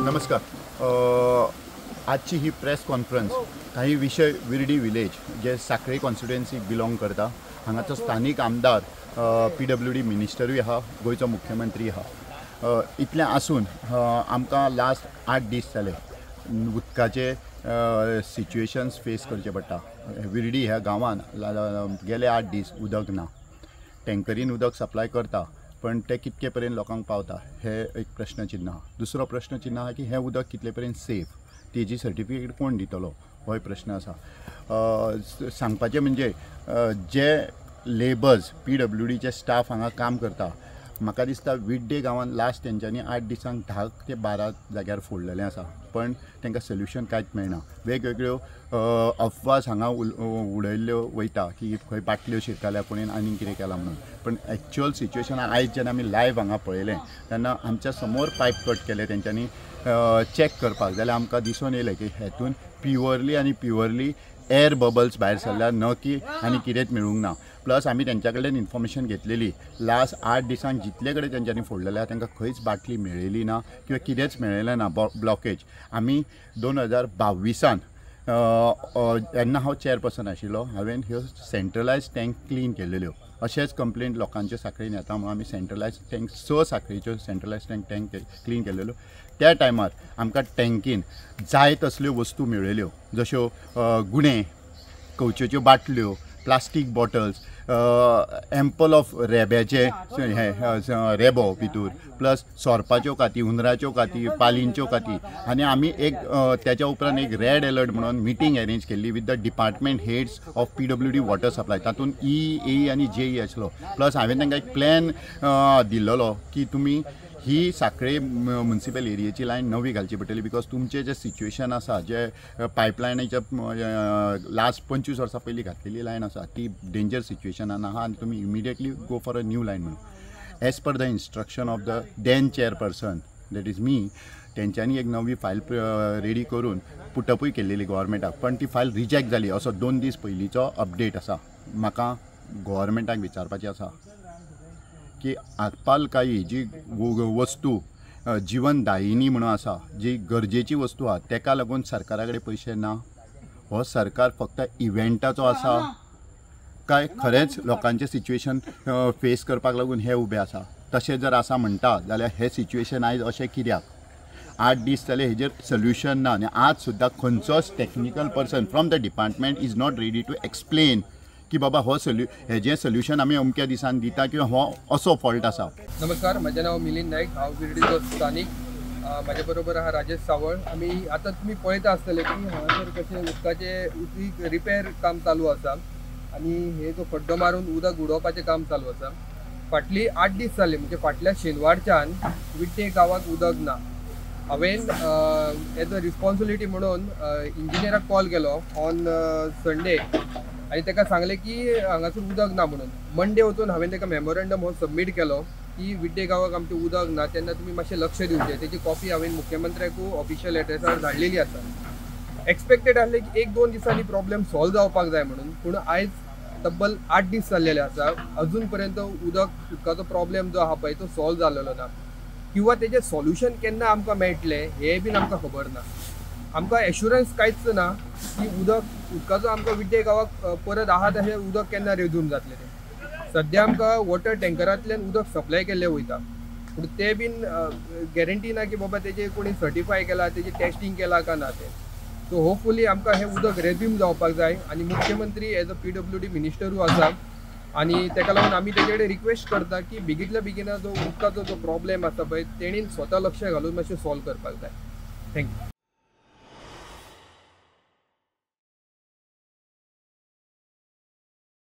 नमस्कार. आजची ही press conference काही विषय विर्डी विलेज जे साखळे कॉन्स्टिट्युएन्सीक बिलोंग करता, हांगाचो स्थानीक आमदार PWD मिनिस्टरूय आहा, गोंयचो मुख्यमंत्री आहा. इतलें आसून आमकां लास्ट 8 दीस जाले उदकाचे सिच्युएशन्स फेस करचे पडटा. विर्डी ह्या गांवान गेले 8 दीस उदक ना. टँकरीन उदक सप्लाय करता पण ते कितके पर्यंत लोकांक पावता हे एक प्रश्नचिन्ह आहा. दुसरो प्रश्नचिन्ह आहा की हें उदक कितले पर्यंत सेफ, तेजी सर्टिफिकेट कोण दितलो होय प्रश्न आसा. सांगपाचें म्हणजे जे लेबर्स PWDचे स्टाफ हांगा काम करता, म्हाका दिसता विड्डे गांवान लास्ट तेंच्यांनी 8 दिसांक 10 ते 12 जाग्यार फोडलेलें आसा, पण तांकां सोल्युशन कांयच मेळना. वेगवेगळ्यो अफवास हांगा उडयल्ल्यो वयता की खंय बाटल्यो शिरकाल्या कोणेन आनीक कितें केलां म्हणून, पण एक्चुअल सिच्युएशन आयज जेन्ना आमी लायव्ह हांगा पळयलें तेन्ना आमच्या समोर पायप कट केले तेंच्यांनी चॅक करपाक, जाल्यार आमकां दिसून येयलें की हेतून प्युअरली आनी प्युअरली एअर बबल्स भायर सरल्या, न की आनी कितेंच मेळूंक ना. प्लस आमी तेंच्या कडल्यान इन्फॉर्मेशन घेतलेली लास्ट 8 दिसांक जितले कडेन तेंच्यांनी फोडलेले आहा तांकां खंयच बाटली मेळ्ळेली ना किंवा कितेंच मेळ्ळेलें ना ब्लॉकेज. आमी 2022 जेन्ना हांव चेअरपर्सन आशिल्लो हांवें ह्यो सेंट्रलायज टँक क्लीन केलेल्यो. अशेंच कंप्लेंट लोकांचे साखळेन येता म्हणून आमी सेंट्रलायज टँक 6 साखळेच्यो सेंट्रलायज टँक क्लीन केलेल्यो. त्या टायमार आमकां टँकीन जाय तसल्यो वस्तू मेळ्ळ्यो, जश्यो गुणे, कवचेच्यो बाटल्यो, प्लास्टीक बॉटल्स, एम्पल ऑफ रेब्याचे हे रेबो भितूर, प्लस सोरपाच्यो काती, हुंदराच्यो काती, पालींच्यो काती. आनी आमी एक त्याच्या उपरांत एक रेड अलर्ट म्हणून मिटींग अरेंज केल्ली with the department heads of PWD water supply. तातूंत ई, ए आनी जे आसलो. प्लस हांवें तांकां एक प्लॅन दिल्लो की तुमी ही साखळे म्युनिसिपल एरियेची लायन नवी घालची पडटली, because तुमचें जें सिच्युएशन आसा, जे पायपलायनीच्या लास्ट 25 वर्सां पयलीं घातलेली लायन आसा ती डेंजर सिच्युएशनान आहा आनी तुमी immediately go for a new line म्हणून. As per the instruction of the then chairperson, that is me, तेंच्यांनी एक नवी फायल रेडी करून पुटअपूय केल्लेली गव्हर्मेंटाक, पण ती फायल रिजेक्ट जाली असो 2 दीस पयलींचो अपडेट आसा. म्हाका गव्हर्मेंटाक विचारपाचें आसा की आपालकाई जी वस्तू जिवनदायिनी म्हणून आसा, जी गरजेची वस्तू आहा, तेका लागून सरकारा कडेन पयशे ना. हो सरकार फक्त इव्हेंटाचो आसा काय खरेंच लोकांचें सिच्युएशन फेस करपाक लागून हे उबे आसा? तशें जर आसा म्हणटा जाल्यार हें सिच्युएशन आयज अशें कित्याक? 8 दीस जाले हेजेर सोल्युशन ना आनी आज सुद्दां खंयचोच technical person from the department is not ready to explain की बाबा हो हेजें सोल्युशन आमी अमक्या दिसान दिता किंवा हो असो फॉल्ट आसा. नमस्कार, म्हजें नांव मिलिंद नायक, हांव विर्डीचो स्थानीक. म्हाजे बरोबर आहा राजेश सावळ. आमी आतां तुमी पळयता आसतले की हांगासर कशें उदकाचें उदीक रिपेर काम चालू आसा आनी हे जो खड्डो मारून उदक उडोवपाचें काम चालू आसा. फाटली 8 दीस जाले, म्हणजे फाटल्या शेनवारच्यान विड्डे गांवाक उदक ना. हांवें एज अ रिस्पॉन्सिबिलिटी म्हणून इंजिनियराक कॉल केलो ऑन संडे आनी ताका सांगलें की हांगासर उदक ना म्हणून. मंडे वचून हांवें ताका मेमोरंडम हो सबमीट केलो की विड्डे गांवाक आमचें उदक ना, तेन्ना तुमी मातशें लक्ष दिवचें. तेची कॉपी हांवें मुख्यमंत्र्याकूय ऑफिशियल एड्रेसार धाडलेली आसा. एक्सपेक्टेड आसलें की 1-2 दिसांनी प्रॉब्लेम सॉल्व जावपाक जाय म्हणून, पूण आयज तब्बल 8 दीस जाल्लेले आसा, अजून पर्यंत उदकाचो प्रॉब्लेम जो आहा पळय तो सॉल्व जाल्लेलो ना किंवा तेजें सॉल्युशन केन्ना आमकां मेळटलें हें बीन आमकां खबर ना. आमकां एश्युरन्स कांयच ना की उदकाचो आमकां विड्डे गांवाक परत आहा तशें उदक केन्ना रेज्यूम जातलें तें. सद्या आमकां वॉटर टँकरांतल्यान उदक सप्लाय केल्लें वयता, पूण तें बीन गॅरंटी ना की बाबा तेजें कोणी सर्टिफाय केलां, तेजें टेस्टींग केलां काय ना तें. सो होपफुली आमकां हें उदक रेज्यूम जावपाक जाय आनी मुख्यमंत्री एज अ PWD मिनिस्टरूय आसा आनी तेका लागून आमी तेजे कडेन रिक्वेस्ट करता की बेगींतल्या बेगिना जो उदकाचो जो प्रॉब्लेम आसा पळय तेणीन स्वता लक्ष घालून मातशें सॉल्व करपाक जाय. Thank you.